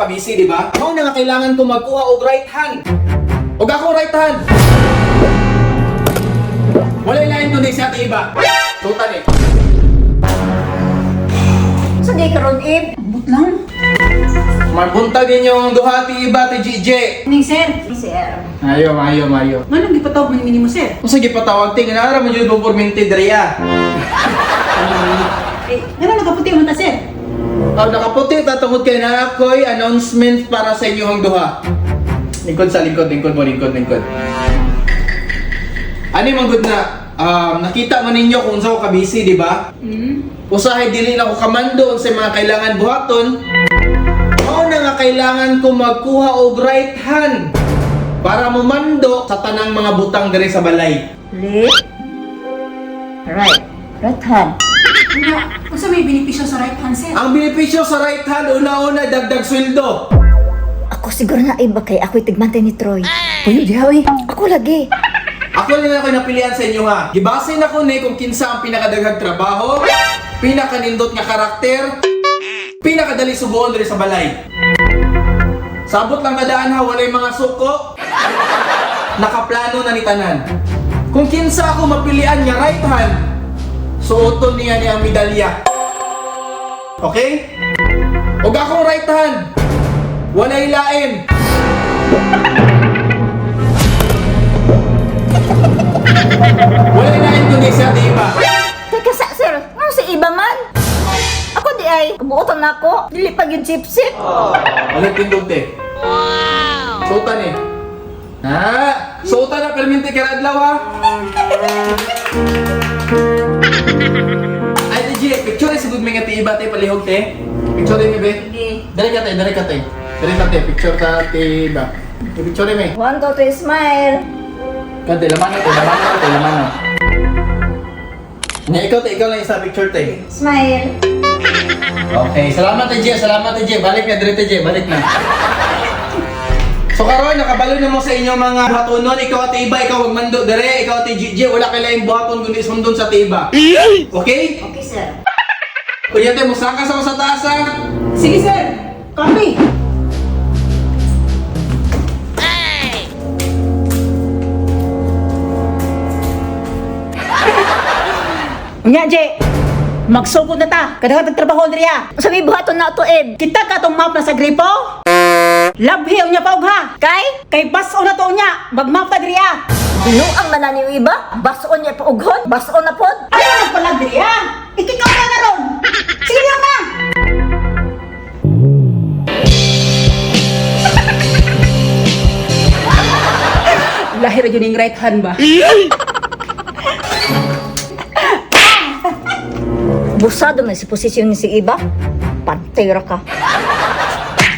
ka-busy, di ba? Mao na nga kailangan ko magkuha og right hand. Og akong right hand. Walay lain kundi si Ate Iba. Tutan eh. Sa di karon Ib? Ambot lang. Mabuntag ninyong duha, Ate Iba, Ate GJ. Ning sir. Sir. Ayo, ayo, ayo. Nganong gipatawag man nimo sir? Kung sige patawag ting, inaara mo jud mo purminti diri ah. Eh, nganong nakaputi man ta sir? Oh, nakaputi ta tungod kay na ako'y announcement para sa inyong duha. Lingkod sa lingkod, lingkod mo, lingkod, lingkod. Ano yung good na nakita man ninyo kung sa ko kabisi, di ba? Mm. Usahay dili na ko kamando sa mga kailangan buhaton. Mao na nga kailangan ko magkuha og right hand para mumando sa tanang mga butang diri sa balay. Left. Right. Right hand. Unya, unsa may benepisyo sa right hand sir? Ang benepisyo sa right hand, una-una dagdag sweldo. Ako siguro na iba kay ako'y tigmantay ni Troy. Puyo diha oy. Ako lagi. Ako lang ako napilian sa inyo ha. Gibase na ko ni kung kinsa ang pinakadaghang trabaho, pinakanindot nga karakter, pinakadali subuon diri sa balay. Sabot lang kadaan ha, walay mga suko. Nakaplano na ni tanan. Kung kinsa ako mapilian nga right hand, suoton niya niya ang medalya. Okay? Og akong right hand, walay lain. Walay lain kundi si Ate Iba. Teka sa sir, ngano si iba man? Ako di ay kabuotan na ako. Dili pa gyud sip-sip. Ulit tindog te. Wow! Suotan eh. Ha? Suotan na perminti kay adlaw ha. Ay, DJ, picture sa good mga ti iba te palihog te. Picture ni be. Sige. Dali ka te, dali ka te. Dali ka te, picture ta ti iba. Picture mi. One, two, three, smile. Kante, laman na te, laman na te, laman na. Nya ikaw te, ikaw lang isa picture te. Smile. Okay, salamat TJ, salamat TJ. Balik na dire TJ, balik na. So karon nakabalo na mo sa inyo mga buhatonon, ikaw at iba, ikaw wag mando dire, ikaw at GJ, wala kay laing buhaton kundi sundon sa tiba. Okay? Okay, sir. Kuya te, musaka sa sa taas ha. Sige sir. Copy. Unya, Je. Magsugod na ta. Kadaghan tag trabaho diri ha. Sa may buhaton na to, Eb. Kita ka tong map na sa gripo? Labhi unya pa og ha. Kay, Kay baso na to unya. Magmap ta diri ha. binuang man na ni iba. Bason niya paughon. Bason na pod. Ayaw nagpalag diri ha. Ikikaw na karon. Sige lang na. Lahir yun yung right hand ba? Busado man si posisyon ni si iba. Pantera ka.